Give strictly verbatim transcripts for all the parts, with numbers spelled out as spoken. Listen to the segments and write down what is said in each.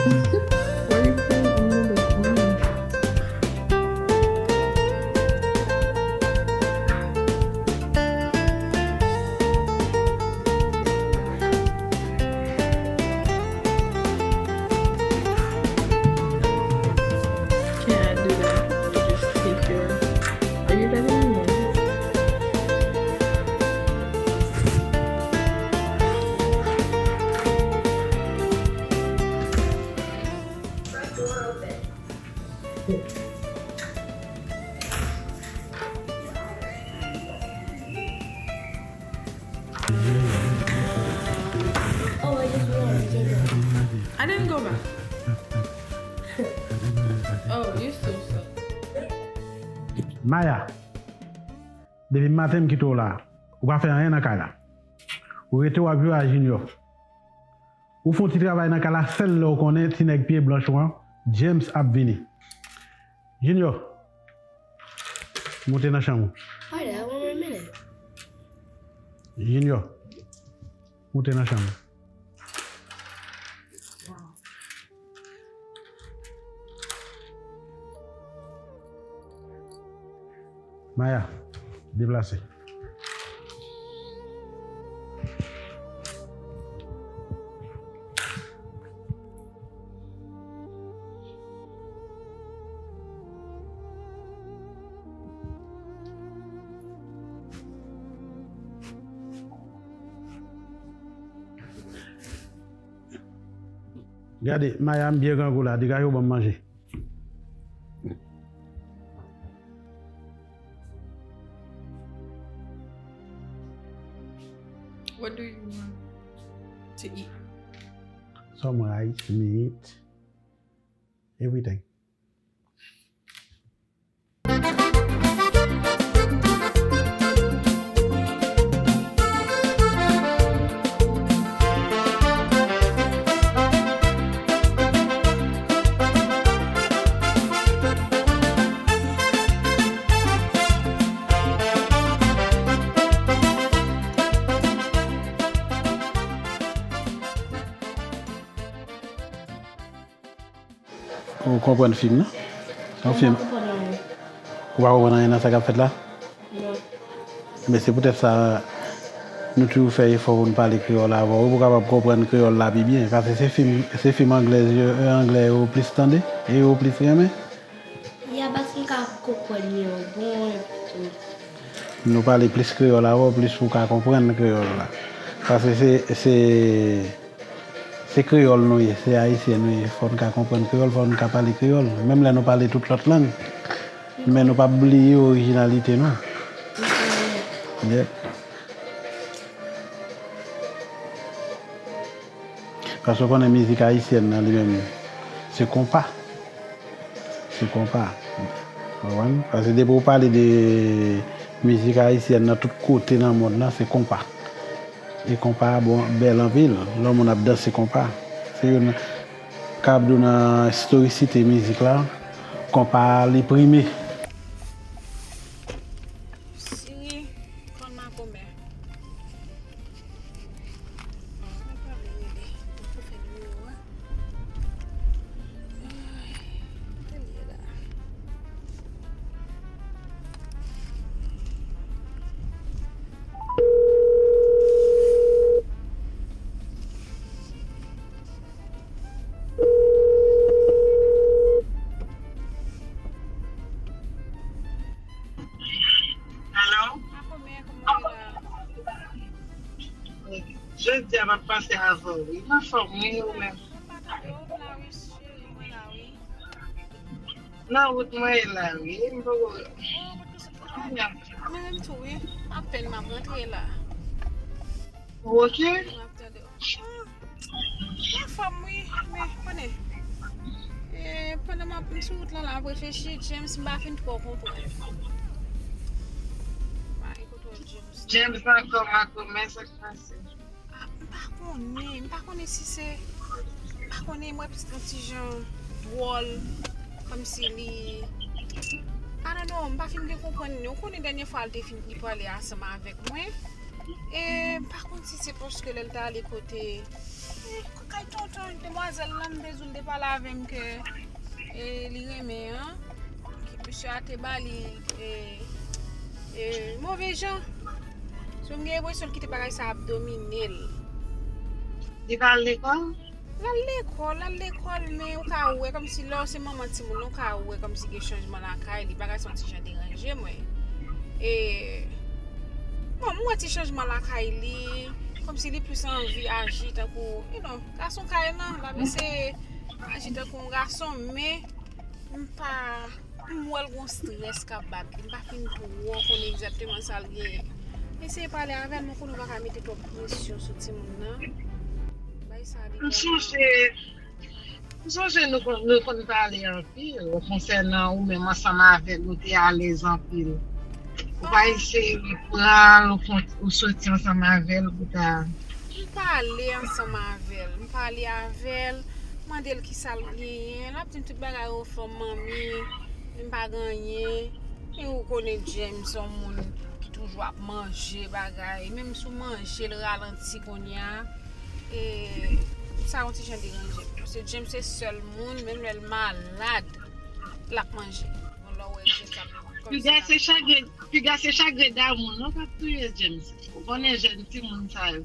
Why you playing on the phone? Can I do that? Just take your. Are you letting me in? I didn't go back. Oh, you still suck. Maya, depi maten m kite w la, ou pa fè anyen nan kay la. Ou rete w ap jwe a Junior. Ou fè yon ti travay nan kay la sèl lè w konnen ti nèg pye blanch ou an, James ap vini. Junior, moute nan chanm ou. Hold on, one more minute. Junior, moute nan chanm ou. Maya, deplase. Gade, Maya, m byen grangou la, degaje w ban m manje. What do you want to eat? Some rice, meat, everything. Ou konprann fim nan? Yon fim. Mwen pa konprann anyen. Ou pa konprann anyen nan sa k ap fèt la? Non. Men se poutèt sa, nou toujou fè efò pou n pale kreyòl avè w, pou w kapab konprann kreyòl la pi byen. Paske se fim, se fim anglè, anglè yo plis tande, e yo plis renmen. Ya, paske m ka konprann yo bon epi tou. Nou pale plis kreyòl avè w, plis ou ka konprann kreyòl la. Paske se, se, se kreyòl nou ye, se ayisyen nou ye. Fò n ka konprann kreyòl, fò n ka pale kreyòl. Menm lè nou pale tout lòt lang, men nou p ap bliye orijinalite nou. Yeah. Paske w konnen mizik ayisyèn nan li menm, se konpa. Se konpa. Ou konprann? Paske depi w pale de mizik ayisyèn nan tout kote nan mond lan, se konpa. E konpa a bon, bèl anpil. Lè yon moun ap danse konpa. Se youn kapab di w nan istorisite mizik la, konpa a li prime. Siri, konn makomè. Mwen pa vle rele. Mwen pou fè nimewo a. Ay, kote l ye la? Hello? Makomè, kòman w ye la? Jodi a m ap pase avè w, wi. M anfòm, wi, ou menm? Mwen pa tande w, m la, wi, cheri, mwen la, wi. Nan wout mwen ye la, wi. M poko. Oh, mwen tou sou wout la. Mwen menm tou, wi. Apèn m ap rantre la. Ou oke? M ap tande w. Ah, m anfòm, wi, men, konnen. E, pandan m ap, m sou wout lan la, m ap reflechi, James, m pa fin twò konprann. Mari kote w, James. James ankò, makomè, sa k pase? Ah, m pa konnen, m pa konnen si se, m pa konnen, m wè pitit lan ti jan dwòl, kòmsi li, I don't know, m pa fin byen konprann li. Ou konnen dènye fwa l te fin, li pale ansanm avèk mwen. E m pa konn si se paske lè l t ale kote, eh, kay tonton, te Demwazèl lan, m te di w, l te pale avè m ke, e, li renmen an, ke mesye a te ba li, e, e, move jan. So, m gen enpresyon l kite bagay sa ap domine l. Li pa al lekòl? L al lekòl, l al lekòl, men ou ka wè kòmsi lè w se manman timoun nan, ou ka wè kòmsi gen chanjman lakay li, bagay sa yon ti jan deranje mwen. E, bon, m wè ti chanjman lakay li, kòmsi li plis anvi aji tankou, you know, gason kay lan, l ap eseye aji tankou yon gason, men m pa, m wè l gon strès k ap bat li, m pa fin twò konnen egzakteman sa l genyen. Eseye pale avè l, men konnen w pa ka mete twòp presyon sou timoun nan. Bay sa li M vrèman sonje, m sonje nou konn, nou konn pale anpil konsènan ou menm ansanm avè l, ou te alèz anpil. Ou pa eseye pran l, ou fon, ou soti ansanm avè l pou ta. M pale ansanm avè l, m pale avè l, mande l kisa l genyen. L ap di m tout bagay anfòm, manmi, m pa gen anyen. E ou konnen James se yon moun ki toujou ap manje bagay. Menm si w manje, l ralanti kounye a. E sa yon ti jan deranje m. Paske James se sèl moun, menm lè l malad, l ap manje. Bon, lè w wè James ap kòmsi Piga l se ap chagren, piga se chagren damou non k ap touye James. Ou konnen jèn timoun sa yo.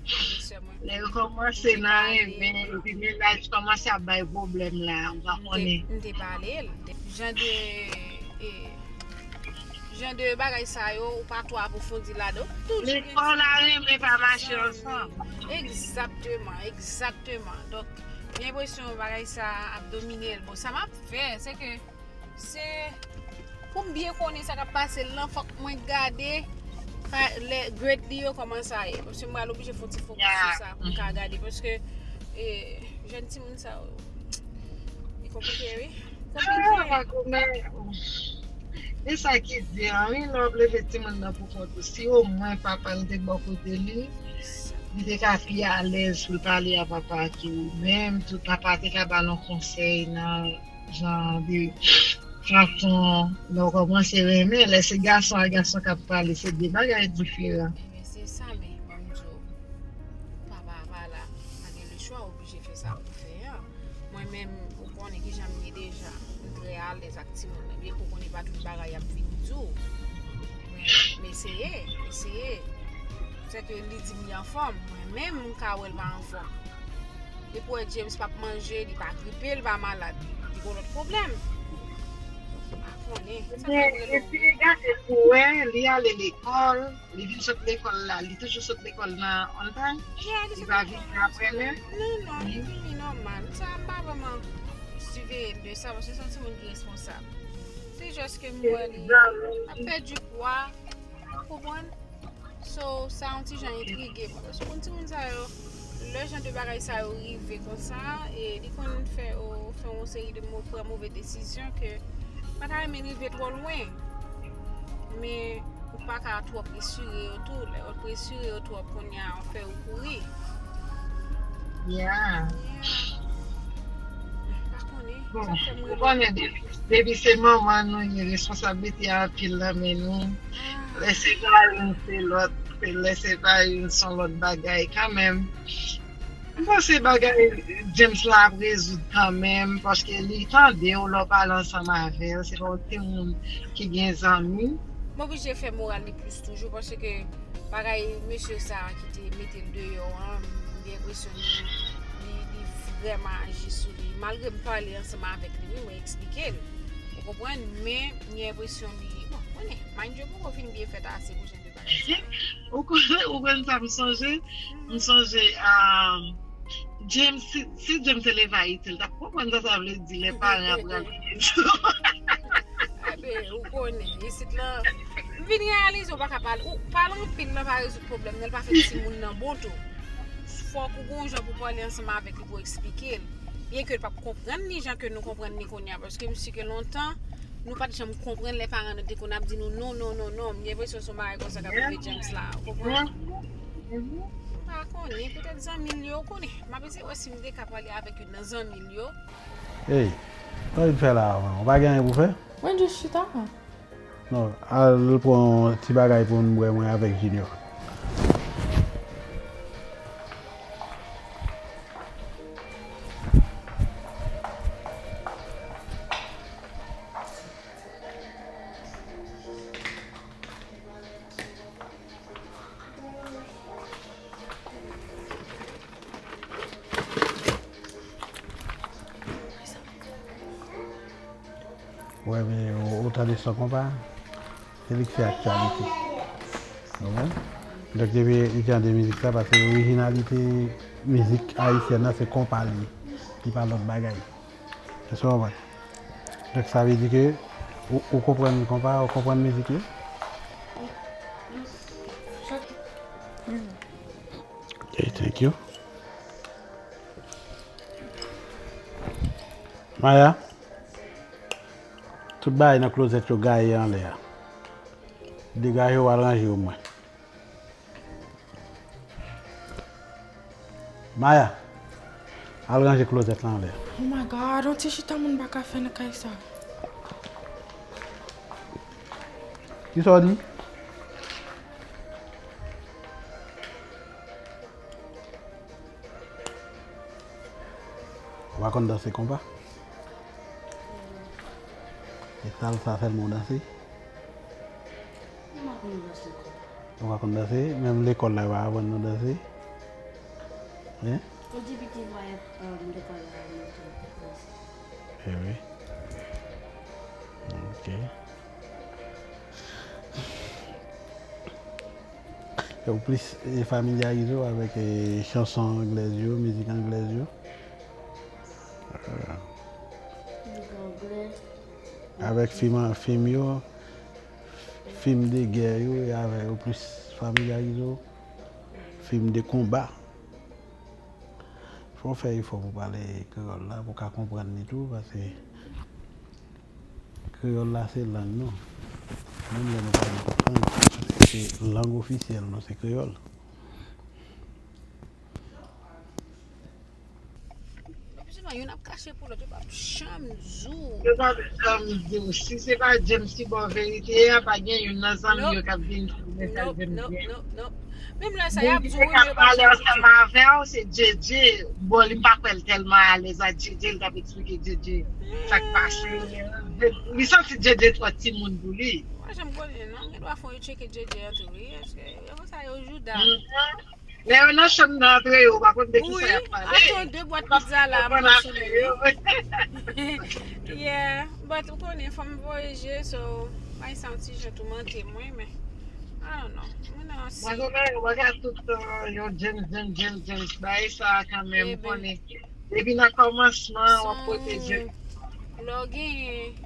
Lè yo kòmanse nan renmen, epi mennaj kòmanse ap bay pwoblèm la, ou pa konnen. M te pale l. Jan de, e, jan de bagay sa yo, ou pa twò apwofondi ladan. Ou toujou gen lekòl la renmen pa mache ansanm. Egzakteman, egzakteman. Donk, gen enpresyon bagay sa ap domine l. Bon, sa m ap fè, se ke Se pou m byen konnen sa k ap pase l lan, fòk mwen gade pa, lè grade li yo kòman sa ye. Paske m pral oblije fè yon ti fokis sou sa pou m ka gade. Paske, e, jèn timoun sa yo, e konplike, wi. Konplike. E sa ki di an, wi, lè w ap leve timoun nan pou kont ou. Si omwen papa l te bò kote li, li te ka pi alèz pou l pale a papa a ke ou menm, tout papa te ka ba l yon konsèy nan jan de fason, lè w kòmanse renmen, lè se gason a gason k ap pale, se de bagay diferan. Ebyen, se sa, men, ban m di w, papa a pa la, pa gen lechwa, oblije fè sa pou fè an. Mwen menm, ou konnen kijan m ye deja, m trè alèz ak timoun nan, byenke ou konnen pa tout bagay y ap vin di w. Men, m eseye, m eseye. Sèke li di m li anfòm, mwen menm, m ka wè l pa anfòm. Depi w wè James p ap manje, li pa gripe, li pa malad. Li gon lòt pwoblèm. M pa konnen. Sa fè m rele w. Epi gade pou wè, li ale lekòl, li vin sot lekòl la, li toujou sot lekòl nan on time? Li pa vini apre lè? Non, non, li vini nòmal. Sa, m pa vrèman siveye l de sa, paske se yon timoun ki responsab. Se jis ke m wè li ap pèdi pwa, ou konprann? So, sa yon ti jan entrige m. Paske konn timoun sa yo, lè jan de bagay sa yo rive konsa, e li konn fè, o, fè yon seri de mo-, pran move desizyon ke m pa ta renmen rive twò lwen. Men, ou pa ka twò presire yo tou. Lè w presire yo twòp, kounye a, w fè yo kouri. Yeah. Yeah. M pa konnen. Bon, sa fè m ou rele konnen depi, depi se manman nou ye, responsablite a anpil nan men nou. Ah. Lè se pa youn, se lòt. Lè se pa youn, se yon lòt bagay kanmenm. M panse bagay James la ap rezoud kanmenm, paske li tande w lè w pale ansanm avè l. Se pa yon timoun ki gen zanmi. M oblije fè moral li plis toujou, paske bagay mesye sa a ki te mete l deyò an, m gen enpresyon li, li, li vrèman aji sou li. Malgre m pale ansanm avèk li, wi, mwen eksplike l. Ou konprann? Men, m gen enpresyon li, bon, konnen, mind you, poko fin byen fèt ase pou jan de bagay sa yo. Ou konn, ou konn sa m sonje? M sonje, um, James, si, si James te leve Ayiti, l t ap konprann sa sa vle di lè paran ap rale. Ebe, ou konnen, isit lan, m vin reyalize ou pa ka pale, ou pale anpil lan pa rezoud pwoblèm nan, l pa fè timoun nan bon tou. Fòk ou gon jan pou pale ansanm avèk li pou eksplike l. Byenke l p ap konprann li jan ke nou konprann li kounye a, paske m si ke lontan, nou pa t janm konprann lè paran nou te konn ap di nou non, non, non, non. M gen enpresyon se yon bagay konsa k ap rive James la, ou konprann? M pa konnen, petèt zanmi l yo, ou konnen. M ap eseye wè si m te ka pale avèk youn nan zanmi l yo. Ey, sa w vin fè la a, ou pa gen anyen pou fè? Mwen jis chita. Non, al pran yon ti bagay pou n bwè, mwen avèk Junior. Wè, men ou, ou tande son konpa, se li k fè aktyalite. Ou konprann? Donk, depi li tande mizik sa, paske orijinalite mizik ayisyèn nan, se konpa li ye. Li pa lòt bagay. Èske w konprann? Donk, sa vle di ke ou, ou konprann konpa, ou konprann mizik yo? Ok, thank you. Maya, tout bagay nan klozèt yo gaye anlè a. Degaje w al ranje yo mwen. Maya, al ranje klozèt la anlè. Oh my God, yon ti chita moun pa ka fè nan kay sa. Kisa w di? Ou pa konn danse konpa? E salsa sèlman w danse? Mwen pa konn danse konpa. Ou pa konn danse? Menm lekòl la, yo pa aprann nou danse? Hein? Ou di piti mwen, um, lekòl la, nou te danse. Eh wi. Ok. Ou plis, eh, familyarize w avèk, eh, chanson anglèz yo, mizik anglèz yo? Mizik anglè. Avèk fim, fim yo, fim de gè yo, e avè yo plis familyarize w. Fim de konba. Fò w fè efò pou w pale kreyòl la, pou w ka konprann li tou, paske kreyòl la se lang nou. Menm lè nou pa gen lang, se lang ofisyèl nou, se kreyòl. Epi sèlman youn ap kache pou lòt, yo p ap janm di w. Yo p ap janm di w. Si se pa James ki ba w verite a, pa gen youn nan zanmi yo k ap vin di w men sa James gen. Menm lè sa y ap di w, wi, men yo p ap janm di w. Moun ki te ka pale ansanm avè w, se Djedje. Bon, li m pa kwè l tèlman alèz ak Djedje, li t ap eksplike Djedje sa k pase. Li santi Djedje twò timoun pou li. Mwen janm konnen non, gen dwa fò yo tcheke Djedje an tou, wi. Èske yo konsa yo jouda? Lè yo nan chanm nan antre yo, ou pa konn de kisa y ap pale. Wi, ato de bwat pizza la, mwen sou li. Yeah, but ou konnen, fò m voye je, so, bay sa yon ti jan toumante mwen, men, I don't know. Mwen nan si. Mwen konnen, ou pa ka tout tan yon James, James, James, James, bay sa kanmenm, ou konnen. Depi nan kòmansman, w ap pwoteje. Lè w genyen,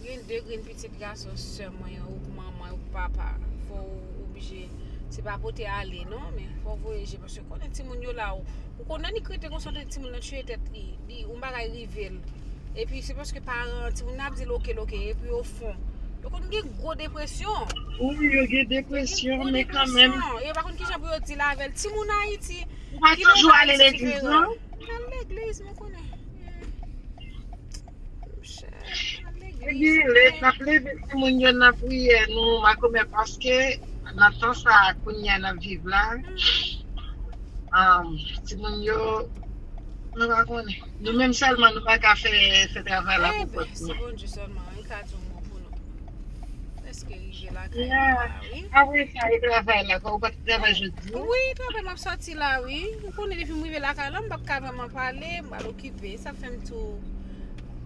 gen de grenn pitit gason sè mwen an, ou k manman, ou k papa, fò w oblije, se pa pote ale non, men fò w voye je, paske konnen timoun yo la, ou, ou konnen li k rete konsa, timoun nan tiye tèt li, li, yon bagay rive l. Epi se paske paran timoun nan ap di l oke, oke, epi o fon, yo konn gen gwo depresyon. Wi, yo gen depresyon, men kanmenm. Yo pa konn kijan pou yo dil avè l. Timoun Ayiti, ou pa toujou ale legliz non? Al legliz, mwen konnen. Monchè, al legliz. Epi, lè n ap leve timoun yo nan priyè, nou makomè, paske nan tan sa a kounye a n ap viv la, um, timoun yo, nou pa konnen. Nou menm sèlman, nou pa ka fè, fè travay la pou kont nou. Se Bondye sèlman, wi, ka di yon mo pou nou. Prèske rive lakay mwen la, wi. Apre sa, e travay la, ou pa t travay jodi? Wi, travay m ap sòti la, wi. Ou konnen depi m rive lakay la, m p ap ka vrèman pale, m pral okipe. Sa fè m tou,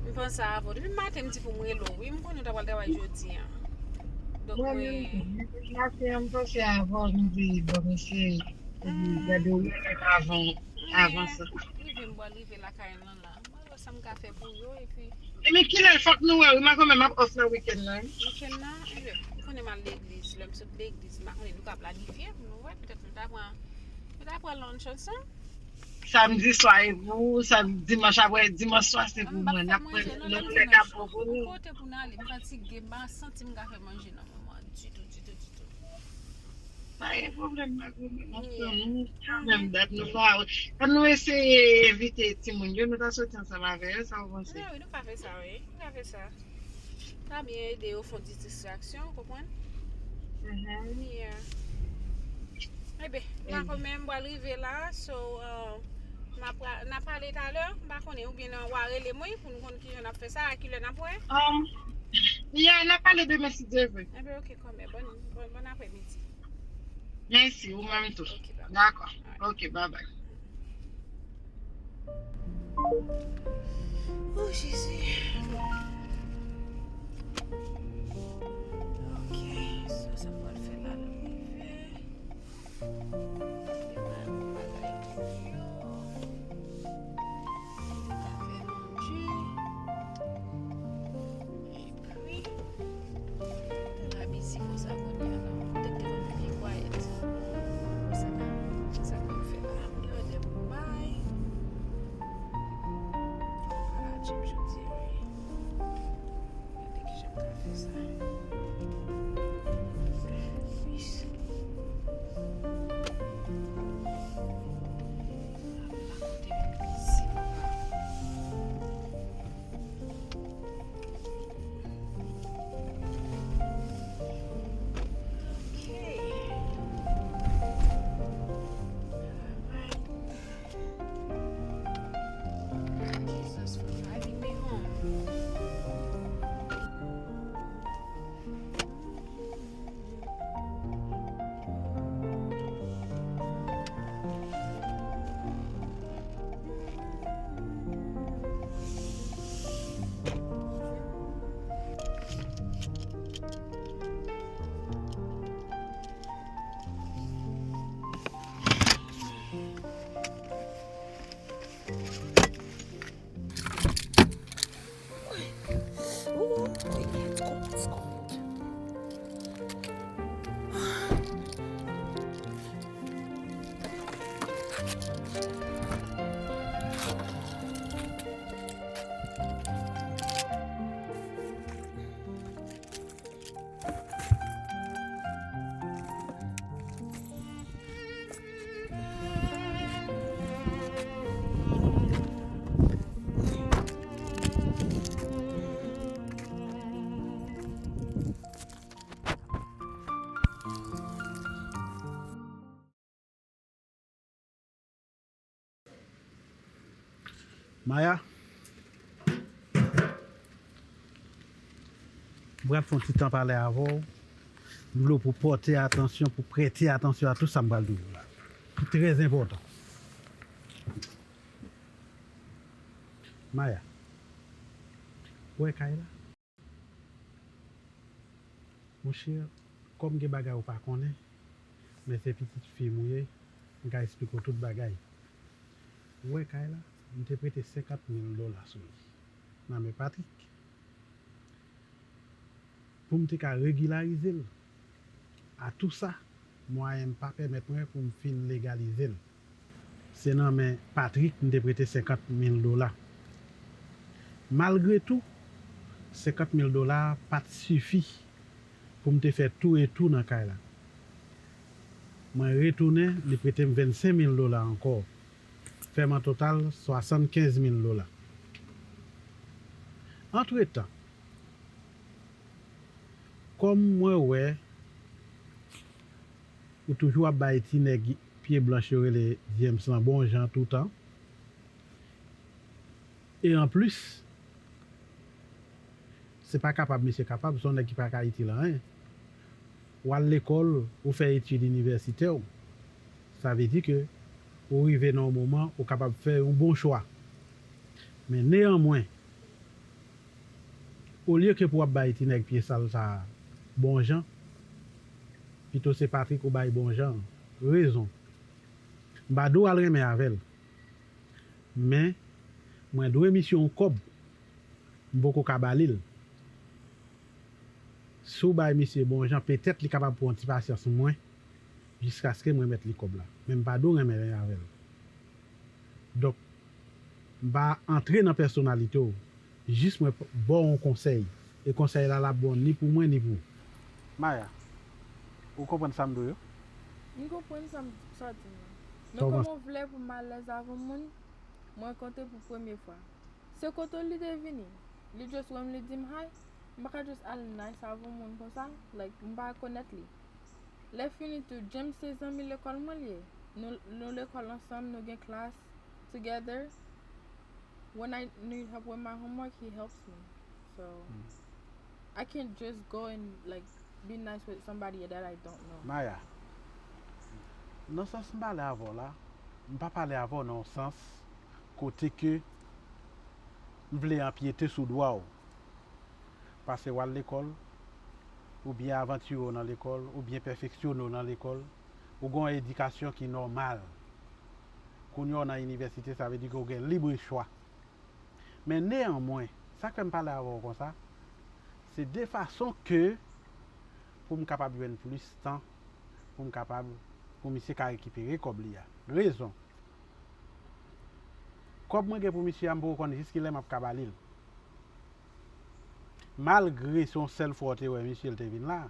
m panse avè w. Depi maten, m di pou m rele w, wi. M konnen w ta pral travay jodi a. Donk, mwen menm, depi maten an, m panse avè w, m di, bon, mesye, gade w menm avan, avan sa. Rive, m pral rive lakay mwen la. Mwen wè sa m ka fè pou yo, epi. E men kilè, fòk nou wè, wi, makomè, m ap off nan wikenn nan, wi. Wikenn nan, enben, ou konnen m al legliz. Lè m sot legliz, m pa konnen nou ka planifye pou nou wè, petèt nou ta pran, nou ta pran lunch ansanm. Samdi swa e pou ou, samdi, dimanch apre, dimanch swa se pou mwen. N ap pran lòt lè k ap bon pou nou. Kote pou n ale, m fatige, m pa santi m ka fè manje nan moman an ditou, ditou, ditou. Pa gen pwoblèm, pa gen pwoblèm. Ansanm, nou, menm dat, nou pa, an nou eseye envite timoun yo, nou ta soti ansanm avè yo, sa w panse? Wi, nou ka fè sa, wi. Nou ka fè sa. Sa byen ede yo fè yon ti distraksyon, ou konprann? Yeah. Enben, m pa konn menm, m pral rive la, so, uh, n ap, n ap pale talè, m pa konnen, oubyen w a rele mwen pou nou konn kijan n ap fè sa, a kilè n ap wè? Um, yeah, n ap pale demen si Dye vle. Enben, ok, kòmè, bon, bon, bon aprèmidi. Mèsi, ou menm tou. Ok, bye bye. Dakò. Ok, bye bye. Oh, Jezi. Ok, so sa m pral fè la, lè m rive, m ap prepare bagay pou yo. Li ta fè manje. Epi, tèt la bizi konsa kounye a la. Tèt te konn byen kwayèt. Konsa, sa k ap fèt la, m gen òdè pou m bay. Ala Jim jodi a, wi. Gade kijan m ka fè sa. Wi. Ala kote m bizi, papa. Maya, m pral fè yon ti tan pale avè w. M vle w pou pòte atansyon, pou prete atansyon a tout sa m pral di w la. Li trè enpòtan. Maya, ou wè kay la? Monchè, kòm gen bagay ou pa konnen, men se pitit fi m ou ye, m ka esplike w tout bagay. Ou wè kay la, m te prete senkant mil dola sou li nan men Patrick. Pou m te ka regilarize l. A tou sa, mwayen m pa pèmèt mwen pou m fin legalize l. Se nan men Patrick m te prete senkant mil dola. Malgre tou, senkant mil dola a pa t sifi pou m te fè tou e tou nan kay la. Mwen retounen, li prete m vennsenk mil dola ankò. Fè m an total swasannkenz mil dola. Antretan, kòm mwen wè ou toujou ap bay ti nèg pye blanch yo rele James lan bon jan toutan. E anplis, se pa kapab misye kapab, se yon nèg ki pa ka itil anyen. Ou al lekòl, ou fè etid inivèsitè w. Sa vle di ke ou rive nan yon moman ou kapab fè yon bon chwa. Men neyanmwen, olye ke pou w ap bay ti nèg pye sal sa a bon jan, pito se Patrick ou bay bon jan. Rezon. M pa di w al renmen avè l. Men, mwen dwe misye yon kòb. M poko ka ba li l. Si w bay misye bon jan, petèt li kapab pran yon ti pasyans mwen, jiskaske m remèt li kòb la. Men m pa di w renmen avè l. Donk, m pa antre nan pèsonalite w. Jis mwen p-, ba w yon konsèy. E konsèy la, l ap bon ni pou mwen, ni pou ou. Maya, ou konprann sa m di w yo? M konprann sa m, sa w di m nan. Men kòman w vle pou m alèz avè yon moun mwen kontre pou premye fwa? Se kote w li te vini. Li just wè m, li di m hi. M pa ka just al nice avè yon moun konsa. Like, m pa konèt li. Lè fini tou, James se zanmi lekòl mwen li ye. Nou, nou lekòl ansanm, nou gen klas together. When I need help with my homework, he helps me. So, I can't just go and, like, be nice with somebody that I don't know. Maya, nan sans m pale avè w la, m pa pale avè w nan yon sans kote ke m vle anpyete sou dwa w. pase w al lekòl, oubyen avantire w nan lekòl, oubyen pèfeksyone w nan lekòl, ou gen yon edikasyon ki nòmal. Kounye a w nan inivèsite, sa vle di ke w gen libre chwa. Men neyanmwen, sa k fè m pale avè w konsa, se de fason ke pou m kapab jwenn plis tan, pou m kapab, pou misye ka rekipere kòb li a. Rezon, kòb mwen gen pou misye a, m poko konn jis kilè m ap ka ba li l. Malgre se yon sèl fwa w te wè misye, l te vin la,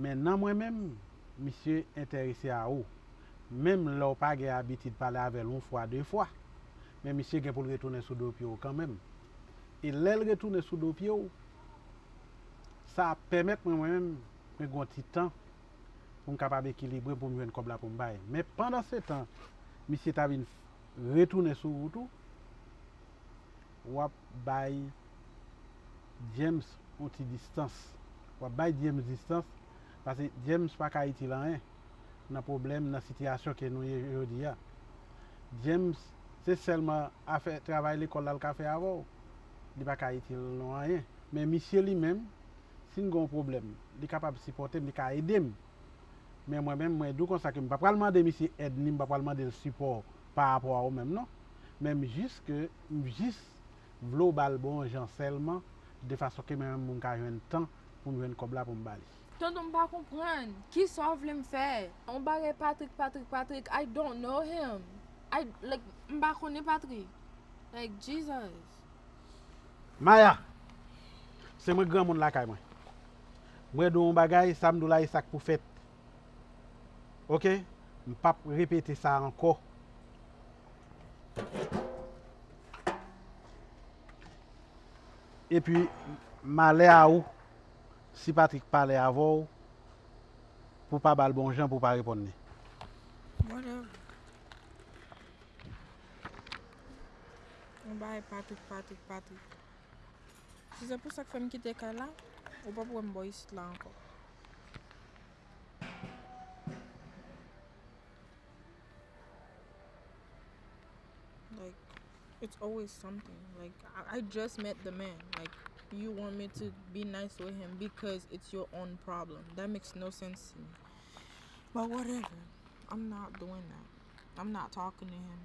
men nan mwen menm, misye enterese a ou. Menm lè w pa gen abitid pale avè l yon fwa, de fwa, men misye gen pou l retounen sou do pye w kanmenm. E lè l retounen sou do pye w, sa ap pèmèt mwen, mwen menm, mwen gen yon ti tan pou m kapab ekilibre pou m jwenn kòb la pou m bay. Men pandan se tan, misye ta vin retounen sou wout ou, w ap bay James yon ti distans. W ap bay James distans, paske James pa ka itil anyen nan pwoblèm, nan sitiyasyon ke nou ye jodi a. James, se sèlman afè travay lekòl la l ka fè avè w. Li pa ka itil nou anyen. Men misye li menm, si n gen yon pwoblèm, li kapab sipòte m, li ka ede m. Men mwen menm, mwen di w konsa ke m pa pral mande misye èd, ni m pa pral mande l sipò pa rapò a ou menm, non. Men m jis ke, m jis vle w ba l bon jan sèlman, de fason ke mwen menm m ka jwenn tan pou m jwenn kòb la pou m ba li. Tonton, m pa konprann. Kisa w vle m fè? On bagay Patrick, Patrick, Patrick, I don't know him. I, like, m pa konnen Patrick. Like, Jesus. Maya, se mwen granmoun lakay mwen. Mwen di w yon bagay, sa m di w la, e sa k pou fèt. Oke? M p ap repete sa ankò. Epi, malè a ou, si Patrick pale avè w, pou w pa ba l bon jan, pou w pa reponn li. Whatever. Yon bagay Patrick, Patrick, Patrick. Si se pou sa k fè m kite kay la, ou p ap wè m bò isit la ankò. Like, it's always something. Like, I, I just met the man. Like, you want me to be nice with him because it's your own problem. That makes no sense to me. But whatever. I'm not doing that. I'm not talking to him.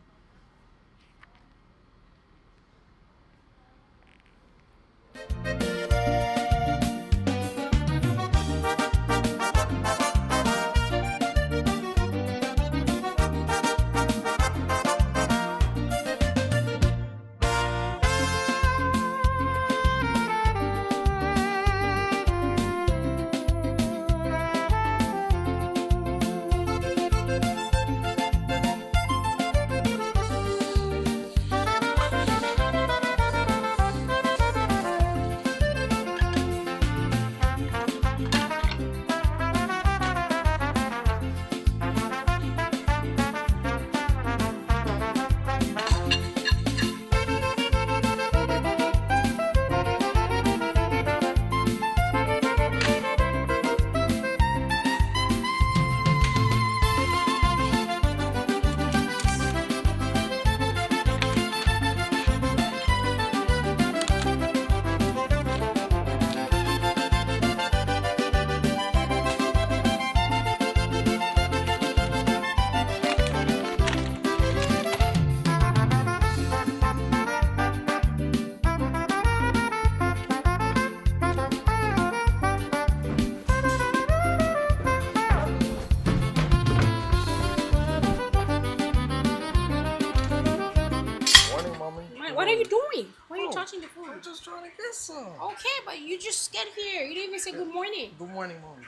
Morning, mommy. What, what are you doing? Why are you touching the food? I'm just trying to get some. Okay, but you just get here. You didn't even say good morning. Good morning, mommy.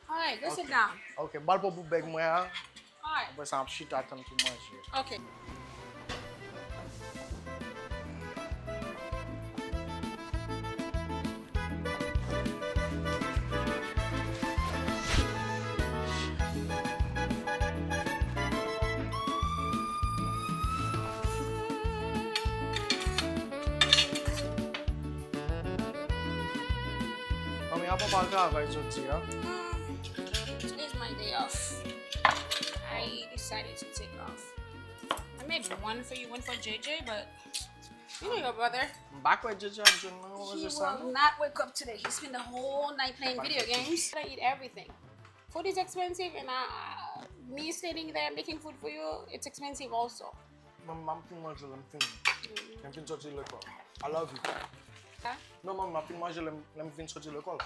All right, go sit down. Okay, m pral pran pou bèg mwen a. All right. Apre sa, m ap chita tann pou manje. Okay. Manmi, a papa al travay jodi a? Um, today's my day off. I decided to take off. I made one for you, one for J J, but You know your brother. M pa kwè J J ap jwenn nan manje sa, non. He will not wake up today. He spent the whole night playing video games. I eat everything. Food is expensive, and I, me sitting there making food for you, it's expensive also. Mwen, m ap fin manje lè m fini. Lè m fin soti lekòl. I love you. Huh? Non, mwen, m ap fin manje lè m, lè m fin soti lekòl.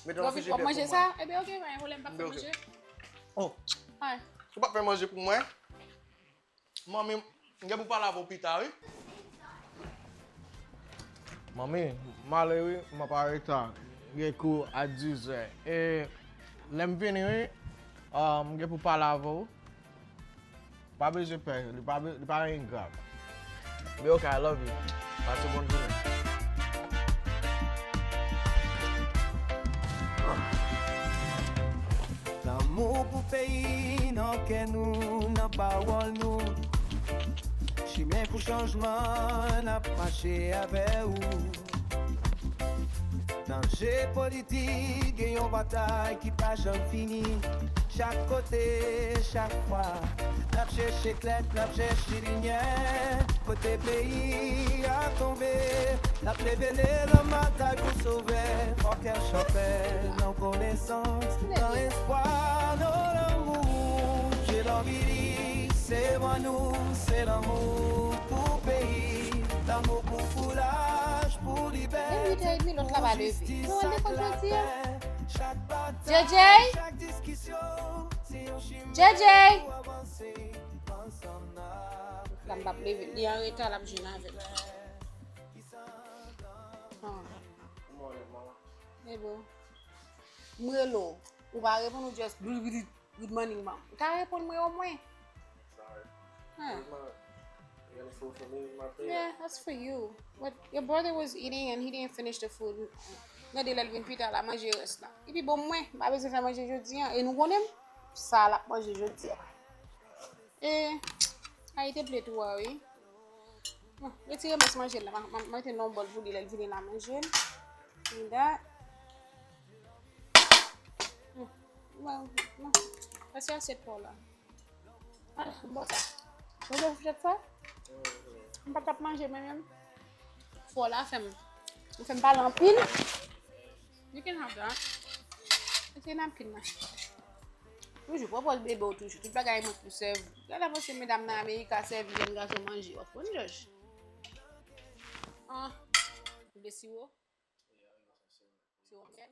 Mete yon fije byen pou mwen. Ebyen, ok, pa gen pwoblèm, m p ap fè manje. Oh. Ou p ap fè manje pou mwen? Manmi, m gen pou pale avè w pita, wi. Manmi, m ale, wi, m ap areta. Gen kou a dizè. E lè m vini, wi, ah, m gen pou pale avè w. Pa bezwen pè, li pa be-, li pa anyen grav. Be ok, I love you. Pase bòn jounen. Lanmou pou peyi nan kè nou, nan pawòl nou. Chimen pou chanjman, n ap mache avè ou. Nan je politik, gen yon batay ki pa janm fini. Chak kote, chak fwa, n ap chèche klèt, n ap chèche limyè. Kote peyi a tonbe, n ap leve lelanm batay pou sove. Fò kè chanpè nan konesans, nan espwa, nan lanmou. Je lanvi di, se mwen nou, se lanmou pou peyi, lanmou pou kouraj, pou libète, pou jistis ak lapè. Chak batay, chak diskisyon, se yon chimen pou avanse ansanm n ap. La m p ap leve, li an reta, l ap jwenn avè l. Ah. Hey, bro. M rele w. Ou pa reponn, ou just good morning, mom. Ou ta reponn mwen omwen. Sorry. Huh. Where's my, you gonna food for me, my thing? Yeah, that's for you. But your brother was eating and he didn't finish the food. Gade lè l vin pita, l a manje rès la. Epi bon, mwen, m pa bezwen fè manje jodi a. E nou konnen m, sa l ap manje jodi a. E, a, li te ple tou a, wi. Bon, retire rès manje l la. M, m, m mete nan yon bòl pou li, lè l vini l a manje l. Like that. Hmm. Bon, bon. Pase asyèt pa w la. Ah, bon sa. Ou wè fourchèt sa? M pa t ap manje mwen menm. Fò la fè m. Ou fè m pale anpil. You can have that. Mete napkin nan. Toujou, pran pòz bebe w toujou. Tout bagay mwen pou sèvi. Gade panse medam nan Amerik ka sèvi jèn gason manje. W ap konn jòj. Ah, ou vle siwo? Siwo miel?